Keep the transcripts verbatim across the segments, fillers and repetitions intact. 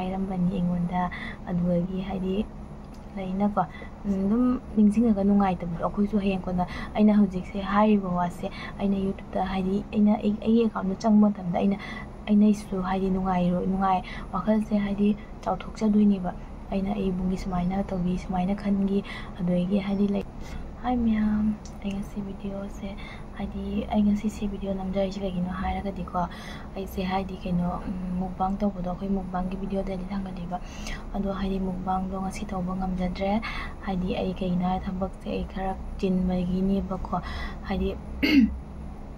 ꯍꯥꯏꯔꯝꯕꯅꯤ ꯑꯩꯉꯣꯟꯗ꯫ ꯑꯗꯨꯗꯒꯤ ꯍꯥꯏꯗꯤ ꯂꯩꯅꯀꯣ, ꯎꯝ, ꯑꯗꯨꯝ ꯅꯤꯡꯁꯤꯡꯉꯒ ꯅꯨꯡꯉꯥꯏꯇꯕꯗꯣ꯫ ꯑꯩꯈꯣꯏꯁꯨ ꯍꯌꯦꯡ ꯀꯣꯟꯅ ꯑꯩꯅ ꯍꯧꯖꯤꯛꯁꯦ ꯍꯥꯏꯔꯤꯕ ꯋꯥꯁꯦ ꯑꯩꯅ YouTubeꯇ ꯍꯥꯏꯗꯤ ꯑꯩꯅ ꯑꯩ-, ꯑꯩꯒꯤ accountꯇ ꯆꯪꯕ ꯃꯇꯝꯗ ꯑꯩꯅ, ꯑꯩꯅꯁꯨ ꯍꯥꯏꯗꯤ ꯅꯨꯡꯉꯥꯏꯔꯣꯏ, ꯅꯨꯡꯉꯥꯏ, ꯋꯥꯈꯜꯁꯦ ꯍꯥꯏꯗꯤ ꯆꯥꯎꯊꯣꯛꯆꯗꯣꯏꯅꯦꯕ꯫ ꯑꯩꯅ ꯑꯩ ꯏꯕꯨꯡꯒꯤ ꯁꯨꯃꯥꯏꯅ ꯇꯧꯕꯤ, ꯁꯨꯃꯥꯏꯅ ꯈꯟꯈꯤ, ꯑꯗꯨꯗꯒꯤ ꯍꯥꯏꯗꯤ ꯂꯩ꯫ Hi ꯃꯌꯥꯝ, ꯑꯩ ꯉꯁꯤ videoꯁꯦ ꯍꯥꯏꯗꯤ ꯑꯩ ꯉꯁꯤꯁꯦ video ꯅꯝꯖꯔꯤꯁꯦ ꯀꯩꯒꯤꯅꯣ ꯍꯥꯏꯔꯒꯗꯤꯀꯣ, ꯑꯩꯁꯦ ꯍꯥꯏꯗꯤ ꯀꯩꯅꯣ, ꯎꯝ, mukbang ꯇꯧꯕꯗꯣ, ꯑꯩꯈꯣꯏ mukbangꯒꯤ video daily ꯊꯥꯡꯒꯠꯂꯤꯕ꯫ ꯑꯗꯣ ꯍꯥꯏꯗꯤ mukbangꯗꯣ ꯉꯁꯤ ꯇꯧꯕ ꯉꯝꯖꯗ꯭ꯔꯦ꯫ ꯍꯥꯏꯗꯤ ꯑꯩ ꯀꯩꯒꯤꯅꯣ ꯍꯥꯏꯔ ꯊꯕꯛꯁꯦ ꯑꯩ ꯈꯔ ꯆꯤꯟꯕꯒꯤꯅꯦꯕꯀꯣ꯫ ꯍꯥꯏꯗꯤ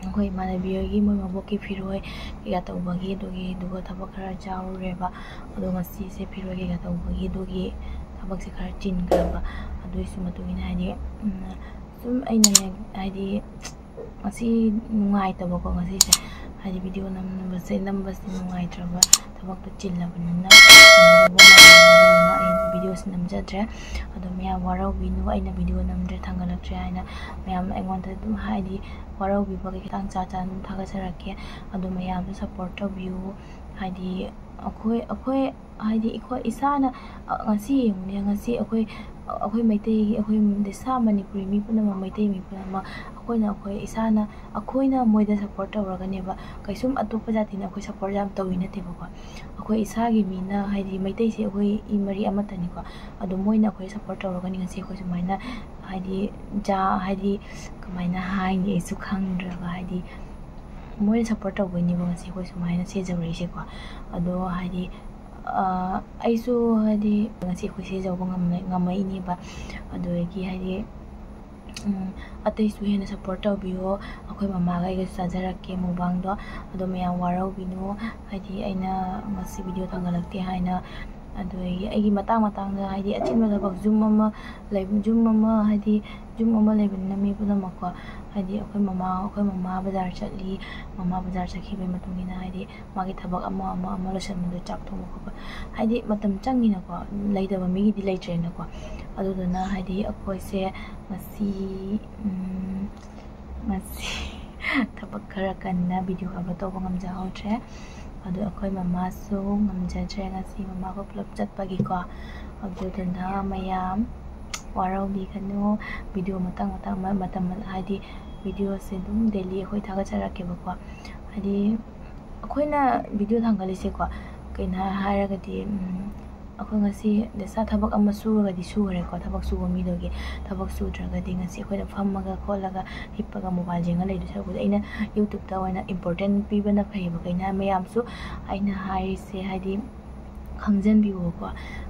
ꯑꯩꯈꯣꯏ ꯏꯃꯥꯟꯅꯕꯤ ꯍꯣꯏꯒꯤ ꯃꯣꯏ ꯃꯕꯣꯛꯀꯤ ꯐꯤꯔꯣꯏ ꯀꯩꯀꯥ ꯇꯧꯕꯒꯤ, ꯑꯗꯨꯒꯤ, ꯑꯗꯨꯒ ꯊꯕꯛ ꯈꯔ ꯌꯥꯎꯔꯨꯔꯦꯕ꯫ ꯑꯗꯣ ꯉꯁꯤꯁꯦ ꯐꯤꯔꯣꯏ ꯀꯩꯀꯥ ꯇꯧꯕꯒꯤ, ꯑꯗꯨꯒꯤ ꯊꯕꯛꯁꯦ ꯈꯔ ꯆꯤꯟꯈ꯭ꯔꯕ꯫ ꯑꯗꯨꯒꯤꯁꯨ ꯃꯇꯨꯡ ꯏꯟꯅ ꯍꯥꯏꯗꯤ, ꯎꯝ, ꯁꯨꯝ ꯑꯩꯅꯅꯦ ꯍꯥꯏꯗꯤ ꯉꯁꯤ ꯅꯨꯡꯉꯥꯏꯇꯕꯀꯣ, ꯉꯁꯤꯁꯦ ꯍꯥꯏꯗꯤ video ꯅꯝꯕꯁꯦ, ꯅꯝꯕꯁꯦ ꯅꯨꯡꯉꯥꯏꯇ꯭ꯔꯕ, ꯊꯕꯛꯇꯣ ꯆꯤꯜꯂꯕꯅꯤꯅ꯫ ꯑꯗꯨꯗꯨꯅ ꯑꯩ videoꯁꯦ ꯅꯝꯖꯗ꯭ꯔꯦ꯫ ꯑꯗꯣ ꯃꯌꯥꯝ ꯋꯥꯔꯧꯕꯤꯅꯨ, ꯑꯩꯅ video ꯅꯝꯗ꯭ꯔꯦ, ꯊꯥꯡꯒꯠꯂꯛꯇ꯭ꯔꯦ ꯍꯥꯏꯅ ꯃꯌꯥꯝ ꯑꯩꯉꯣꯟꯗ ꯑꯗꯨꯝ ꯍꯥꯏꯗꯤ ꯋꯥꯔꯧꯕꯤꯕ ꯈꯤꯇꯪ ꯆꯥ ꯆꯥ ꯑꯗꯨꯝ ꯊꯥꯒꯠꯆꯔꯛꯀꯦ꯫ ꯑꯗꯣ ꯃꯌꯥꯝꯁꯨ support ꯇꯧꯕꯤꯌꯨ꯫ ꯍꯥꯏꯗꯤ ꯑꯩꯈꯣꯏ, ꯑꯩꯈꯣꯏ ꯍꯥꯏꯗꯤ ꯑꯩꯈꯣꯏ ꯏꯁꯥꯅ, ꯑ, ꯉꯁꯤ ꯌꯦꯡꯉꯨꯅꯦ, ꯉꯁꯤ ꯑꯩꯈꯣꯏ, ꯑꯩꯈꯣꯏ ꯃꯩꯇꯩꯒꯤ, ꯑꯩꯈꯣꯏ ꯂꯤꯁꯥ ꯃꯅꯤꯄꯨꯔꯤ ꯃꯤ ꯄꯨꯝꯅꯃꯛ, ꯃꯩꯇꯩ ꯃꯤ ꯄꯨꯝꯅꯃꯛ, ꯑꯩꯈꯣꯏꯅ, ꯑꯩꯈꯣꯏ ꯏꯁꯥꯅ, ꯑꯩꯈꯣꯏꯅ ꯃꯣꯏꯗ support ꯇꯧꯔꯒꯅꯦꯕ꯫ ꯀꯩꯁꯨꯝ ꯑꯇꯣꯞꯄ ꯖꯥꯇꯤꯅ ꯑꯩꯈꯣꯏ support ꯌꯥꯝ ꯇꯧꯋꯤ ꯅꯠꯇꯦꯕꯀꯣ꯫ ꯑꯩꯈꯣꯏ ꯏꯁꯥꯒꯤ ꯃꯤꯅ, ꯍꯥꯏꯗꯤ ꯃꯩꯇꯩꯁꯦ ꯑꯩꯈꯣꯏ ꯏ ꯃꯔꯤ ꯑꯃꯠꯇꯅꯤꯀꯣ꯫ ꯑꯗꯣ ꯃꯣꯏꯅ ꯑꯩꯈꯣꯏ support ꯇꯧꯔꯒꯅꯤ ꯉꯁꯤ ꯑꯩꯈꯣꯏ ꯁꯨꯃꯥꯏꯅ, ꯍꯥꯏꯗꯤ ꯖꯥ-, ꯍꯥꯏꯗꯤ ꯀꯃꯥꯏꯅ ꯍꯥꯏꯅꯤ ꯑꯩꯁꯨ ꯈꯪꯗ꯭ꯔꯕ, ꯍꯥꯏꯗꯤ ꯃꯣꯏꯅ support ꯇꯧꯕꯩꯅꯦꯕ ꯉꯁꯤ ꯑꯩꯈꯣꯏ ꯁꯨꯃꯥꯏꯅ ꯁꯦꯖꯧꯔꯛꯏꯁꯦꯀꯣ꯫ ꯑꯗꯣ ꯍꯥꯏꯗꯤ, ꯑ, ꯑꯩꯁꯨ ꯍꯥꯏꯗꯤ ꯉꯁꯤ ꯑꯩꯈꯣꯏ ꯁꯦꯖꯧꯕ ꯉꯝꯃ-, ꯉꯝꯃꯛꯏꯅꯦꯕ꯫ ꯑꯗꯨꯗꯒꯤ ꯍꯥꯏꯗꯤ, ꯎꯝ, ꯑꯇꯩꯁꯨ ꯍꯦꯟꯅ support ꯇꯧꯕꯤꯌꯣ꯫ ꯑꯩꯈꯣꯏ ꯃꯃꯥꯒ ꯑꯩꯒꯁꯨ ꯆꯥꯖꯔꯛꯀꯦ mukbangꯗꯣ꯫ ꯑꯗꯣ ꯃꯌꯥꯝ ꯋꯥꯔꯧꯕꯤꯅꯨ, ꯍꯥꯏꯗꯤ ꯑꯩꯅ ꯉꯁꯤ video ꯊꯥꯡꯒꯠꯂꯛꯇꯦ ꯍꯥꯏꯅ꯫ ꯑꯗꯨꯗꯒꯤ ꯑꯩꯒꯤ ꯃꯇꯥꯡ ꯃꯇꯥꯡꯗ ꯍꯥꯏꯗꯤ ꯑꯆꯤꯟꯕ ꯊꯕꯛ ꯌꯨꯝ ꯑꯃ ꯂꯩ-, ꯌꯨꯝ ꯑꯃ ꯍꯥꯏꯗꯤ ꯌꯨꯝ ꯑꯃ ꯂꯩꯕꯅꯤꯅ ꯃꯤ ꯄꯨꯝꯅꯃꯛꯀꯣ, ꯍꯥꯏꯗꯤ ꯑꯩꯈꯣꯏ ꯃꯃꯥ, ꯑꯩꯈꯣꯏ ꯃꯃꯥ ꯕꯖꯥꯔ ꯆꯠꯂꯤ, ꯃꯃꯥ ꯕꯖꯥꯔ ꯆꯠꯈꯤꯕꯒꯤ ꯃꯇꯨꯡ ꯏꯟꯅ ꯍꯥꯏꯗꯤ ꯃꯥꯒꯤ ꯊꯕꯛ ꯑꯃ ꯑꯃ ꯑꯃ ꯂꯣꯏꯁꯤꯟꯕꯗ ꯆꯥꯛ ꯊꯣꯡꯕ ꯈꯣꯠꯄ ꯍꯥꯏꯗꯤ ꯃꯇꯝ ꯆꯪꯉꯤꯅꯀꯣ, ꯂꯩꯇꯕ ꯃꯤꯒꯤꯗꯤ ꯂꯩꯇ꯭ꯔꯦꯅꯀꯣ꯫ ꯑꯗꯨꯗꯨꯅ ꯍꯥꯏꯗꯤ ꯑꯩꯈꯣꯏꯁꯦ ꯉꯁꯤ, ꯎꯝ, ꯉꯁꯤ ꯊꯕꯛ ꯈꯔ ꯀꯟꯅ video upload ꯇꯧꯕ ꯉꯝꯖꯍꯧꯗ꯭ꯔꯦ꯫ ꯑꯗꯣ ꯑꯩꯈꯣꯏ ꯃꯃꯥꯁꯨ ꯉꯝꯖꯗ꯭ꯔꯦ ꯉꯁꯤ, ꯃꯃꯥꯒ ꯄꯨꯂꯞ ꯆꯠꯄꯒꯤꯀꯣ꯫ ꯑꯗꯨꯗꯨꯅ ꯃꯌꯥꯝ ꯋꯥꯔꯧꯕꯤꯒꯅꯨ꯫ ꯚꯤꯗꯤꯑꯣ ꯃꯇꯥꯡ ꯃꯇꯥꯡ ꯃ-, ꯃꯇꯝ, ꯍꯥꯏꯗꯤ ꯚꯤꯗꯤꯑꯣꯁꯦ ꯑꯗꯨꯝ ꯗꯦꯂꯤ ꯑꯩꯈꯣꯏ ꯊꯥꯒꯠꯆꯔꯛꯀꯦꯕꯀꯣ꯫ ꯍꯥꯏꯗꯤ ꯑꯩꯈꯣꯏꯅ ꯚꯤꯗꯤꯑꯣ ꯊꯥꯡꯒꯠꯂꯤꯁꯦꯀꯣ, ꯀꯩꯅꯣ ꯍꯥꯏꯔꯒꯗꯤ, ꯎꯝ, ꯑꯩꯈꯣꯏ ꯉꯁꯤ ꯗꯁꯥ ꯊꯕꯛ ꯑꯃ ꯁꯨꯔꯒꯗꯤ ꯁꯨꯈ꯭ꯔꯦꯀꯣ, ꯊꯕꯛ ꯁꯨꯕ ꯃꯤꯗꯨꯒꯤ꯫ ꯊꯕꯛ ꯁꯨꯗ꯭ꯔꯒꯗꯤ ꯉꯁꯤ ꯑꯩꯈꯣꯏꯅ ꯐꯝꯃꯒ ꯈꯣꯠꯂꯒ ꯍꯤꯞꯄꯒ ꯃꯣꯕꯥꯏꯜ ꯌꯦꯡꯉ ꯂꯩꯗꯣꯏ ꯁꯔꯨꯛꯄꯨꯗꯤ ꯑꯩꯅ YouTubeꯇ ꯑꯣꯏꯅ important ꯄꯤꯕꯅ ꯐꯩꯌꯦꯕ꯫ ꯀꯩꯅꯣ ꯍꯥꯏ ꯃꯌꯥꯝꯁꯨ ꯑꯩꯅ ꯍꯥꯏꯔꯤꯁꯦ ꯍꯥꯏꯗꯤ ꯈꯪꯖꯟꯕꯤꯌꯣꯕꯀꯣ꯫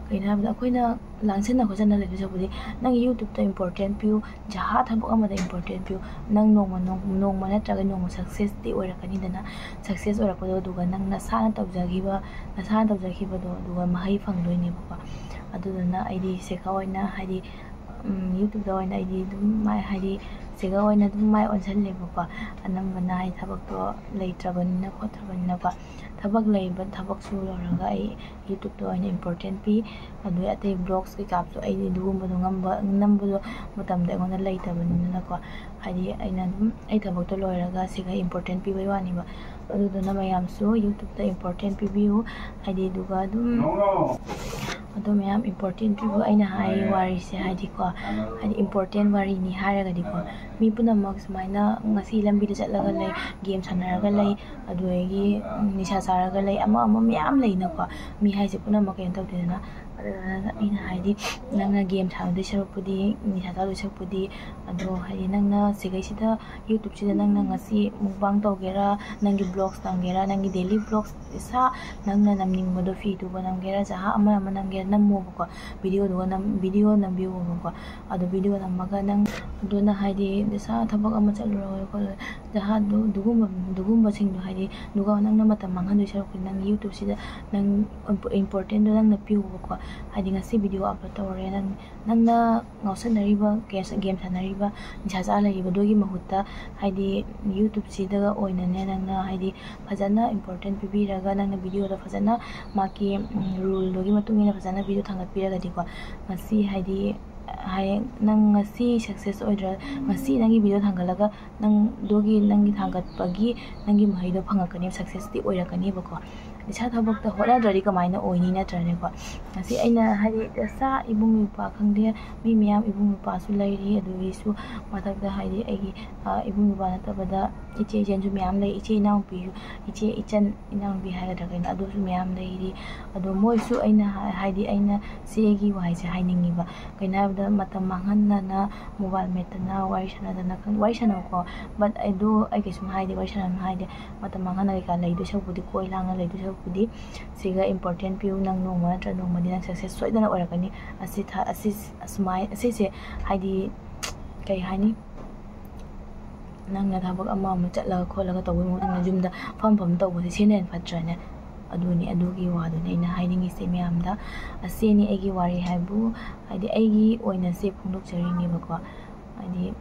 ꯀꯩꯅꯣ ꯍꯥꯏꯕꯗ ꯑꯩꯈꯣꯏꯅ ꯂꯥꯡꯁꯟꯅ ꯈꯣꯠꯆꯟꯅ ꯂꯩꯗꯣꯏ ꯁꯔꯨꯛꯄꯨꯗꯤ ꯅꯪꯒꯤ YouTubeꯇ important ꯄꯤꯌꯨ, ꯖꯍꯥ ꯊꯕꯛ ꯑꯃꯗ important ꯄꯤꯌꯨ꯫ ꯅꯪ ꯅꯣꯡꯃ, ꯅꯣꯡ-, ꯅꯣꯡꯃ ꯅꯠꯇ꯭ꯔꯒ ꯅꯣꯡꯃ successꯇꯤ ꯑꯣꯏꯔꯛꯀꯅꯤꯗꯅ꯫ Success ꯑꯣꯏꯔꯛꯄꯗꯣ ꯑꯗꯨꯒ ꯅꯪ ꯅꯁꯥꯅ ꯇꯧꯖꯈꯤꯕ, ꯅꯁꯥꯅ ꯇꯧꯖꯈꯤꯕꯗꯣ ꯑꯗꯨꯒ ꯃꯍꯩ ꯐꯪꯗꯣꯏꯅꯦꯕꯀꯣ꯫ ꯑꯗꯨꯗꯨꯅ ꯑꯩꯗꯤ ꯁꯤꯒ ꯑꯣꯏꯅ ꯍꯥꯏꯗꯤ, ꯎꯝ, YouTubeꯇ ꯑꯣꯏꯅ ꯑꯩꯗꯤ ꯑꯗꯨꯝ ꯃꯥꯏ ꯍꯥꯏꯗꯤ ꯁꯤꯒ ꯑꯣꯏꯅ ꯑꯗꯨꯝ ꯃꯥꯏ ꯑꯣꯟꯁꯤꯜꯂꯦꯕꯀꯣ꯫ ꯑꯅꯝꯕꯅ ꯍꯥꯏꯗꯤ ꯊꯕꯛꯇꯣ ꯂꯩꯇ꯭ꯔꯕꯅꯤꯅ ꯈꯣꯠꯇ꯭ꯔꯕꯅꯤꯅꯀꯣ꯫ ꯊꯕꯛ ꯂꯩꯕ, ꯊꯕꯛ ꯁꯨ ꯂꯣꯏꯔꯒ ꯑꯩ YouTubeꯇ ꯑꯣꯏꯅ important ꯄꯤ꯫ ꯑꯗꯨꯒ ꯑꯇꯩ vlogs ꯀꯩꯀꯥꯁꯨ ꯑꯩꯗꯤ ꯑꯗꯨꯒꯨꯝꯕꯗꯣ ꯉꯝꯕ, ꯅꯝꯕꯗꯣ ꯃꯇꯝꯗꯣ ꯑꯩꯉꯣꯟꯗ ꯂꯩꯇꯕꯅꯤꯅꯀꯣ꯫ ꯍꯥꯏꯗꯤ ꯑꯩꯅ ꯑꯗꯨꯝ ꯑꯩ ꯊꯕꯛꯇꯣ ꯂꯣꯏꯔꯒ ꯁꯤꯒ important ꯄꯤꯕꯩ ꯋꯥꯅꯦꯕ꯫ ꯑꯗꯨꯗꯨꯅ ꯃꯌꯥꯝꯁꯨ YouTubeꯇ important ꯄꯤꯕꯤꯌꯨ꯫ ꯍꯥꯏꯗꯤ ꯑꯗꯨꯒ ꯑꯗꯨꯝ ꯑꯗꯣ ꯃꯌꯥꯝ important ꯄꯤꯕ ꯑꯩꯅ ꯍꯥꯏ ꯋꯥꯔꯤꯁꯦ ꯍꯥꯏꯗꯤꯀꯣ, ꯍꯥꯏꯗꯤ important ꯋꯥꯔꯤꯅꯤ ꯍꯥꯏꯔꯒꯗꯤꯀꯣ, ꯃꯤ ꯄꯨꯝꯅꯃꯛ ꯁꯨꯃꯥꯏꯅ ꯉꯁꯤ ꯂꯝꯕꯤꯗ ꯆꯠꯂꯒ ꯂꯩ, game ꯁꯥꯟꯅꯔꯒ ꯂꯩ, ꯑꯗꯨꯗꯒꯤ ꯅꯤꯁꯥ ꯆꯥꯔꯒ ꯂꯩ, ꯑꯃ ꯑꯃ ꯃꯌꯥꯝ ꯂꯩꯅꯀꯣ꯫ ꯃꯤ ꯍꯥꯏꯁꯦ ꯄꯨꯝꯅꯃꯛ ꯀꯩꯅꯣ ꯇꯧꯗꯦꯗꯅ꯫ ꯑꯗꯨꯅ ꯑꯩꯅ ꯍꯥꯏꯗꯤ ꯅꯪꯅ game ꯁꯥꯟꯅꯗꯣꯏ ꯁꯔꯨꯛꯄꯨꯗꯤ, ꯅꯤꯁꯥ ꯆꯥꯗꯣꯏ ꯁꯔꯨꯛꯄꯨꯗꯤ, ꯑꯗꯣ ꯍꯥꯏꯗꯤ ꯅꯪꯅ ꯁꯤꯒꯩꯁꯤꯗ YouTubeꯁꯤꯗ ꯅꯪꯅ ꯉꯁꯤ mukbang ꯇꯧꯒꯦꯔꯥ, ꯅꯪꯒꯤ vlogs ꯅꯝꯒꯦꯔꯥ, ꯅꯪꯒꯤ daily vlogs ꯏꯁꯥ ꯅꯪꯅ ꯅꯝꯅꯤꯡꯕꯗꯣ, ꯐꯤ ꯇꯨꯕ ꯅꯝꯒꯦꯔꯥ, ꯖꯍꯥ ꯑꯃ ꯑꯃ ꯅꯝꯒꯦꯔꯥ ꯅꯝꯃꯣꯕꯀꯣ꯫ Videoꯗꯨꯒ ꯅꯝ-, video ꯅꯝꯕꯤꯌꯣꯕꯀꯣ꯫ ꯑꯗꯣ video ꯅꯝꯃꯒ ꯅꯪ ꯑꯗꯨꯅ ꯍꯥꯏꯗꯤ ꯅꯁꯥ ꯊꯕꯛ ꯑꯃ ꯆꯠꯂꯨꯔꯒ ꯈꯣꯠꯂꯒ ꯖꯍꯥ ꯑꯗꯨ-, ꯑꯗꯨꯒꯨꯝꯕ, ꯑꯗꯨꯒꯨꯝꯕꯁꯤꯡꯗꯣ ꯍꯥꯏꯗꯤ ꯑꯗꯨꯒ ꯅꯪꯅ ꯃꯇꯝ ꯃꯥꯡꯍꯟꯗꯣꯏ ꯁꯔꯨꯛꯄꯨꯗꯤ ꯅꯪ YouTubeꯁꯤꯗ ꯅꯪ importantꯗꯣ ꯅꯪꯅ ꯄꯤꯌꯣꯕꯀꯣ꯫ ꯍꯥꯏꯗꯤ ꯉꯁꯤ video upload ꯇꯧꯔꯦ, ꯅꯪ, ꯅꯪꯅ ꯉꯥꯎꯁꯟꯅꯔꯤꯕ, game, game ꯁꯥꯟꯅꯔꯤꯕ, ꯅꯤꯁꯥ ꯆꯥ ꯂꯩꯔꯤꯕꯗꯨꯒꯤ ꯃꯍꯨꯠꯇ ꯍꯥꯏꯗꯤ YouTubeꯁꯤꯗ ꯑꯣꯏꯅꯅꯦ ꯅꯪꯅ ꯍꯥꯏꯗꯤ ꯐꯖꯅ important ꯄꯤꯕꯤꯔꯒ ꯅꯪꯅ videoꯗꯣ ꯐꯖꯅ ꯃꯥꯒꯤ, ꯎꯝ, ruleꯗꯨꯒꯤ ꯃꯇꯨꯡ ꯏꯟꯅ ꯐꯖꯅ video ꯊꯥꯡꯒꯠꯄꯤꯔꯒꯗꯤꯀꯣ, ꯉꯁꯤ ꯍꯥꯏꯗꯤ ꯍꯌꯦꯡ ꯅꯪ ꯉꯁꯤ ꯁꯛꯁꯦꯁ ꯑꯣꯏꯗ꯭ꯔ, ꯉꯁꯤ ꯅꯪꯒꯤ ꯚꯤꯗꯤꯑꯣ ꯊꯥꯡꯒꯠꯂꯒ ꯅꯪꯗꯨꯒꯤ, ꯅꯪꯒꯤ ꯊꯥꯡꯒꯠꯄꯒꯤ ꯅꯪꯒꯤ ꯃꯍꯩꯗꯣ ꯐꯪꯉꯛꯀꯅꯦꯕ, ꯁꯛꯁꯦꯁꯇꯤ ꯑꯣꯏꯔꯛꯀꯅꯦꯕꯀꯣ꯫ ꯏꯁꯥ ꯊꯕꯛꯇ ꯍꯣꯠꯅꯗ꯭ꯔꯗꯤ ꯀꯃꯥꯏꯅ ꯑꯣꯏꯅꯤ, ꯅꯠꯇ꯭ꯔꯅꯦꯀꯣ? ꯉꯁꯤ ꯑꯩꯅ ꯍꯥꯏꯗꯤ ꯏꯆꯥ, ꯏꯕꯨꯡ ꯏꯄ꯭ꯋꯥ ꯈꯪꯗꯦ, ꯃꯤ ꯃꯌꯥꯝ, ꯏꯕꯨꯡ ꯏꯄ꯭ꯋꯥꯁꯨ ꯂꯩꯔꯤ, ꯑꯗꯨꯒꯤꯁꯨ ꯃꯊꯛꯇ ꯍꯥꯏꯗꯤ ꯑꯩꯒꯤ, ꯑ, ꯏꯕꯨꯡ ꯏꯄ꯭ꯋꯥ ꯅꯠꯇꯕꯗ ꯏꯆꯦ ꯏꯆꯟꯁꯨ ꯃꯌꯥꯝ ꯂꯩ, ꯏꯆꯦ ꯏꯅꯥꯎꯄꯤ, ꯏꯆꯦ ꯏꯆꯟ ꯏꯅꯥꯎꯄꯤ ꯍꯥꯏꯒꯗ꯭ꯔꯥ ꯀꯩꯅꯣ, ꯑꯗꯨꯁꯨ ꯃꯌꯥꯝ ꯂꯩꯔꯤ꯫ ꯑꯗꯣ ꯃꯣꯏꯁꯨ ꯑꯩꯅ ꯍꯥꯏ-, ꯍꯥꯏꯗꯤ ꯑꯩꯅ ꯆꯦꯒꯤ ꯋꯥꯍꯩꯁꯦ ꯍꯥꯏꯅꯤꯡꯉꯤꯕ꯫ ꯀꯩꯅꯣ ꯍꯥꯏꯕꯗ, ꯃꯇꯝ ꯃꯥꯡꯍꯟꯗꯅ ꯃꯣꯕꯥꯏꯜ ꯃꯦꯠꯇꯅ ꯋꯥꯔꯤ ꯁꯥꯟꯅꯗꯅ ꯈꯪ-, ꯋꯥꯔꯤ ꯁꯥꯟꯅꯧꯀꯣ, but ꯑꯗꯨ ꯑꯩ ꯀꯩꯁꯨꯝ ꯍꯥꯏꯗꯦ, ꯋꯥꯔꯤ ꯁꯥꯟꯅꯅꯨ ꯍꯥꯏꯗꯦ꯫ ꯃꯇꯝ ꯃꯥꯡꯍꯟꯅ ꯀꯩꯀꯥ ꯂꯩꯗꯣꯏ ꯁꯔꯨꯛꯄꯨꯗꯤ, ꯀꯣꯏ ꯂꯥꯡꯅ ꯂꯩꯗꯣꯏ ꯁꯔꯨꯛꯄꯨꯗꯤ, ꯁꯤꯒ ꯏꯝꯄꯣꯔꯇꯦꯟ ꯄꯤꯌꯨ꯫ ꯅꯪ ꯅꯣꯡꯃ ꯅꯠꯇ꯭ꯔ ꯅꯣꯡꯃꯗꯤ ꯅꯪ ꯁꯛꯁꯦꯁ ꯁꯣꯏꯗꯅ ꯑꯣꯏꯔꯛꯀꯅꯤ꯫ ꯑꯁꯤ ꯊ-, ꯑꯁꯤ, ꯑꯁꯨꯃꯥꯏ-, ꯑꯁꯤꯁꯦ ꯍꯥꯏꯗꯤ, ꯀꯩ ꯍꯥꯏꯅꯤ, ꯅꯪꯅ ꯊꯕꯛ ꯑꯃ ꯑꯃ ꯆꯠꯂꯒ ꯈꯣꯠꯂꯒ ꯇꯧꯕꯩ ꯃꯍꯨꯠ ꯅꯪꯅ ꯌꯨꯝꯗ ꯐꯝ ꯐꯝ ꯇꯧꯕꯁꯦ ꯁꯤꯅ ꯍꯦꯟꯅ ꯐꯠꯇ꯭ꯔꯅꯦ? ꯑꯗꯨꯅꯤ, ꯑꯗꯨꯒꯤ ꯋꯥꯗꯨꯅꯤ ꯑꯩꯅ ꯍꯥꯏꯅꯤꯡꯉꯤꯁꯦ ꯃꯌꯥꯝꯗ꯫ ꯑꯁꯤꯅꯤ ꯑꯩꯒꯤ ꯋꯥꯔꯤ ꯍꯥꯏꯕꯨ, ꯍꯥꯏꯗꯤ ꯑꯩꯒꯤ ꯑꯣꯏꯅ ꯁꯦ ꯐꯣꯡꯗꯣꯛꯆꯔꯤꯅꯦꯕꯀꯣ꯫ ꯍꯥꯏꯗꯤ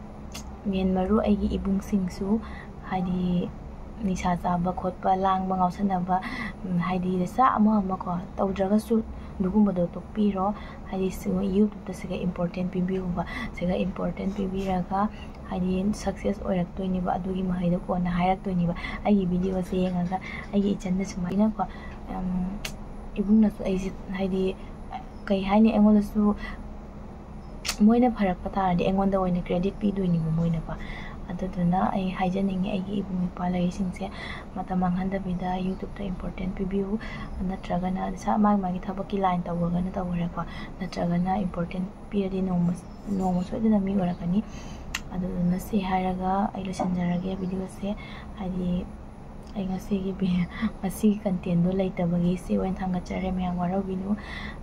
ꯃꯦꯟ ꯃꯔꯨ ꯑꯩꯒꯤ ꯏꯕꯨꯡꯁꯤꯡꯁꯨ ꯍꯥꯏꯗꯤ ꯅꯤꯁꯥ ꯆꯥꯕ ꯈꯣꯠꯄ, ꯂꯥꯡꯕ, ꯉꯥꯎꯁꯟꯅꯕ, ꯎꯝ, ꯍꯥꯏꯗꯤ ꯅꯤꯁꯥ ꯑꯃ ꯑꯃꯀꯣ ꯇꯧꯗ꯭ꯔꯒꯁꯨ ꯑꯗꯨꯒꯨꯝꯕꯗꯣ ꯇꯣꯛꯄꯤꯔꯣ꯫ ꯍꯥꯏꯗꯤ ꯁꯤ-, YouTubeꯇ ꯁꯤꯒ ꯏꯝꯄꯣꯔꯇꯦꯟ ꯄꯤꯕꯤꯌꯨꯕ꯫ ꯁꯤꯒ ꯏꯝꯄꯣꯔꯇꯦꯟ ꯄꯤꯕꯤꯔꯒ ꯍꯥꯏꯗꯤ ꯁꯛꯁꯦꯁ ꯑꯣꯏꯔꯛꯇꯣꯏꯅꯦꯕ, ꯑꯗꯨꯒꯤ ꯃꯍꯩꯗꯣ ꯀꯣꯟꯅ ꯍꯥꯏꯔꯛꯇꯣꯏꯅꯦꯕ꯫ ꯑꯩꯒꯤ ꯚꯤꯗꯤꯑꯣꯁꯦ ꯌꯦꯡꯉꯒ ꯑꯩꯒꯤ ꯏꯆꯟꯅ ꯁꯨꯃꯥꯏꯅꯀꯣ, ꯎꯝ, ꯏꯕꯨꯡꯅꯁꯨ ꯑꯩꯁꯦ ꯍꯥꯏꯗꯤ ꯀꯩ ꯍꯥꯏꯅꯤ, ꯑꯩꯉꯣꯟꯗꯁꯨ ꯃꯣꯏꯅ ꯐꯔꯛꯄ ꯇꯥꯔꯗꯤ ꯑꯩꯉꯣꯟꯗ ꯑꯣꯏꯅ ꯀ꯭ꯔꯦꯗꯤꯠ ꯄꯤꯗꯣꯏꯅꯦꯕ ꯃꯣꯏꯅꯀꯣ꯫ ꯑꯗꯨꯗꯨꯅ ꯑꯩ ꯍꯥꯏꯖꯅꯤꯡꯉꯤ, ꯑꯩꯒꯤ ꯏꯕꯨꯡ ꯏꯄ꯭ꯋꯥ ꯂꯩꯔꯤꯁꯤꯡꯁꯦ, ꯃꯇꯝ ꯃꯥꯡꯍꯟꯗꯕꯤꯗ YouTubeꯇ ꯏꯝꯄꯣꯔꯇꯦꯟ ꯄꯤꯕꯤꯌꯨ, ꯅꯠꯇ꯭ꯔꯒꯅ ꯏꯁꯥ ꯃꯥꯒꯤ ꯃꯥꯒꯤ ꯊꯕꯛꯀꯤ ꯂꯥꯏꯟ ꯇꯧꯔꯒꯅ ꯇꯧꯔꯦꯀꯣ, ꯅꯠꯇ꯭ꯔꯒꯅ ꯏꯝꯄꯣꯔꯇꯦꯟ ꯄꯤꯔꯗꯤ ꯅꯣꯡꯃ, ꯅꯣꯡꯃ ꯁꯣꯏꯗꯅ ꯃꯤ ꯑꯣꯏꯔꯛꯀꯅꯤ꯫ ꯑꯗꯨꯗꯨꯅ ꯁꯤ ꯍꯥꯏꯔꯒ ꯑꯩ ꯂꯣꯏꯁꯤꯟꯖꯔꯒꯦ ꯚꯤꯗꯤꯑꯣꯁꯦ꯫ ꯍꯥꯏꯗꯤ ꯑꯩ ꯉꯁꯤꯒꯤ ꯚꯤ-, ꯉꯁꯤꯒꯤ ꯀꯟꯇꯦꯟꯗꯣ ꯂꯩꯇꯕꯒꯤ ꯁꯤ ꯑꯣꯏꯅ ꯊꯥꯡꯒꯠꯆꯔꯦ, ꯃꯌꯥꯝ ꯋꯥꯔꯧꯕꯤꯅꯨ꯫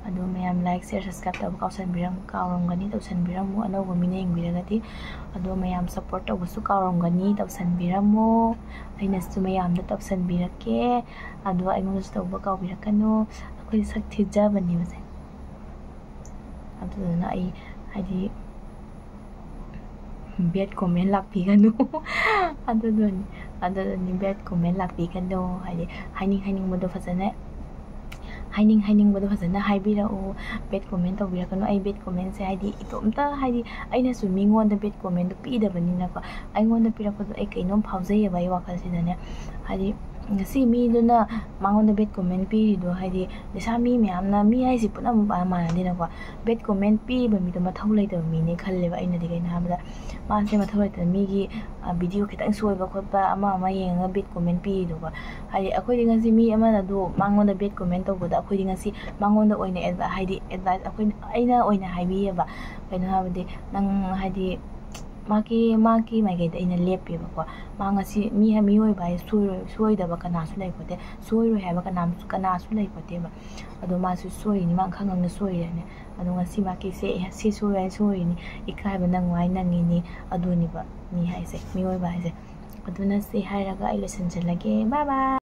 ꯑꯗꯣ ꯃꯌꯥꯝ ꯂꯥꯏꯛ, ꯁꯤꯌꯔ, ꯁꯕꯁꯀ꯭ꯔꯥꯏꯕ ꯇꯧꯕ ꯀꯥꯎꯁꯟꯕꯤꯔꯝ-, ꯀꯥꯎꯔꯝꯒꯅꯤ, ꯇꯧꯁꯟꯕꯤꯔꯝꯃꯨ, ꯑꯅꯧꯕ ꯃꯤꯅ ꯌꯦꯡꯕꯤꯔꯒꯗꯤ꯫ ꯑꯗꯣ ꯃꯌꯥꯝ ꯁꯞꯄꯣꯔꯠ ꯇꯧꯕꯁꯨ ꯀꯥꯎꯔꯝꯒꯅꯤ, ꯇꯧꯁꯟꯕꯤꯔꯝꯃꯣ꯫ ꯑꯩꯅꯁꯨ ꯃꯌꯥꯝꯗ ꯇꯧꯁꯟꯕꯤꯔꯛꯀꯦ꯫ ꯑꯗꯣ ꯑꯩꯉꯣꯟꯗꯁꯨ ꯇꯧꯕ ꯀꯥꯎꯕꯤꯔꯛꯀꯅꯨ꯫ ꯑꯩꯈꯣꯏ ꯁꯛ ꯊꯤꯖꯕꯅꯦꯕꯁꯦ꯫ ꯑꯗꯨꯗꯨꯅ ꯑꯩ ꯍꯥꯏꯗꯤ ꯕꯦꯠ ꯀꯣꯃꯦꯟ ꯂꯥꯛꯄꯤꯒꯅꯨ꯫ ꯑꯗꯨꯗꯨꯅꯤ, ꯑꯗꯨꯗꯨꯅꯤ ꯕꯦꯠ ꯀꯣꯃꯦꯟ ꯂꯥꯛꯄꯤꯒꯅꯨ꯫ ꯍꯥꯏꯗꯤ ꯍꯥꯏꯅꯤꯡ ꯍꯥꯏꯅꯤꯡꯕꯗꯣ ꯐꯖꯅ ꯍꯥꯏꯅꯤꯡ ꯍꯥꯏꯅꯤꯡꯕꯗꯣ ꯐꯖꯅ ꯍꯥꯏꯕꯤꯔꯛꯎ꯫ ꯕꯦꯠ ꯀꯣꯃꯦꯟ ꯇꯧꯕꯤꯔꯛꯀꯅꯨ꯫ ꯑꯩ ꯕꯦꯠ ꯀꯣꯃꯦꯟꯁꯦ, ꯍꯥꯏꯗꯤ, ꯏꯇꯣꯝꯇ, ꯍꯥꯏꯗꯤ, ꯑꯩꯅꯁꯨ ꯃꯤꯉꯣꯟꯗ ꯕꯦꯠ ꯀꯣꯃꯦꯟꯗꯣ ꯄꯤꯗꯕꯅꯤꯅꯀꯣ, ꯑꯩꯉꯣꯟꯗ ꯄꯤꯔꯛꯄꯗꯣ ꯑꯩ ꯀꯩꯅꯣꯝ ꯐꯥꯎꯖꯩꯌꯦꯕ ꯑꯩ ꯋꯥꯈꯜꯁꯤꯗꯅꯦ꯫ ꯍꯥꯏꯗꯤ, ꯉꯁꯤ ꯃꯤꯗꯨꯅ ꯃꯉꯣꯟꯗ ꯕꯦꯠ ꯀꯣꯃꯦꯟ ꯄꯤꯔꯤꯗꯣ, ꯍꯥꯏꯗꯤ, ꯂꯩꯁꯥ ꯃꯤ ꯃꯌꯥꯝꯅ, ꯃꯤ ꯍꯥꯏꯁꯤ ꯄꯨꯝꯅꯃꯛ ꯃꯥꯟꯅꯗꯦꯅꯀꯣ꯫ ꯕꯦꯠ ꯀꯣꯃꯦꯟ ꯄꯤꯔꯤꯕ ꯃꯤꯗꯣ ꯃꯊꯧ ꯂꯩꯇꯕ ꯃꯤꯅꯦ ꯈꯜꯂꯦꯕ ꯑꯩꯅꯗꯤ꯫ ꯀꯩꯅꯣ ꯍꯥꯏꯕꯗ, ꯃꯥꯁꯦ ꯃꯊꯧ ꯂꯩꯇꯕ ꯃꯤꯒꯤ, ꯑ, ꯚꯤꯗꯤꯑꯣ ꯈꯤꯇꯪ ꯁꯣꯏꯕ ꯈꯣꯠꯄ ꯑꯃ ꯑꯃ ꯌꯦꯡꯉꯒ ꯕꯦꯠ ꯀꯣꯃꯦꯟ ꯄꯤꯔꯤꯗꯣꯀꯣ꯫ ꯍꯥꯏꯗꯤ, ꯑꯩꯈꯣꯏꯗꯤ ꯉꯁꯤ ꯃꯤ ꯑꯃꯅ ꯑꯗꯨ ꯃꯉꯣꯟꯗ ꯕꯦꯠ ꯀꯣꯃꯦꯟ ꯇꯧꯕꯗ, ꯑꯩꯈꯣꯏꯗꯤ ꯉꯁꯤ ꯃꯉꯣꯟꯗ ꯑꯣꯏꯅ ꯑꯦꯗꯚꯥꯏ-, ꯍꯥꯏꯗꯤ, ꯑꯦꯗꯚꯥꯏꯁ ꯑꯩꯈꯣꯏꯅ, ꯑꯩꯅ ꯑꯣꯏꯅ ꯍꯥꯏꯕꯤꯌꯦꯕ꯫ ꯀꯩꯅꯣ ꯍꯥꯏꯕꯗꯤ, ꯅꯪ, ꯍꯥꯏꯗꯤ, ꯃꯥꯒꯤ, ꯃꯥꯒꯤ ꯃꯥꯏꯀꯩꯗ ꯑꯩꯅ ꯂꯦꯞꯄꯦꯕꯀꯣ꯫ ꯃꯥ ꯉꯁꯤ ꯃꯤ, ꯃꯤꯑꯣꯏꯕ ꯍꯥꯏ ꯁꯣꯏꯔꯣꯏ, ꯁꯣꯏꯗꯕ ꯀꯅꯥꯁꯨ ꯂꯩꯄꯣꯠꯇꯦ, ꯁꯣꯏꯔꯣꯏ ꯍꯥꯏꯕ ꯀꯅꯥꯝ-, ꯀꯅꯥꯁꯨ ꯂꯩꯄꯣꯠꯇꯦꯕ꯫ ꯑꯗꯣ ꯃꯥꯁꯨ ꯁꯣꯏꯔꯤꯅꯤ, ꯃꯥ ꯈꯪ ꯈꯪꯅ ꯁꯣꯏꯔꯤꯅꯦ꯫ ꯑꯗꯣ ꯉꯁꯤ ꯃꯥꯒꯤ ꯁꯦ, ꯁꯤ ꯁꯣꯏꯔꯦ, ꯁꯣꯏꯔꯤꯅꯤ, ꯏꯀꯥꯏꯕ ꯅꯪꯉꯥꯏ ꯅꯪꯉꯤꯅꯤ, ꯑꯗꯨꯅꯤꯕ ꯃꯤ ꯍꯥꯏꯁꯦ, ꯃꯤꯑꯣꯏꯕ ꯍꯥꯏꯁꯦ꯫ ꯑꯗꯨꯅ ꯁꯤ ꯍꯥꯏꯔꯒ ꯑꯩ ꯂꯣꯏꯁꯤꯟꯖꯔꯒꯦ꯫ Bye bye꯫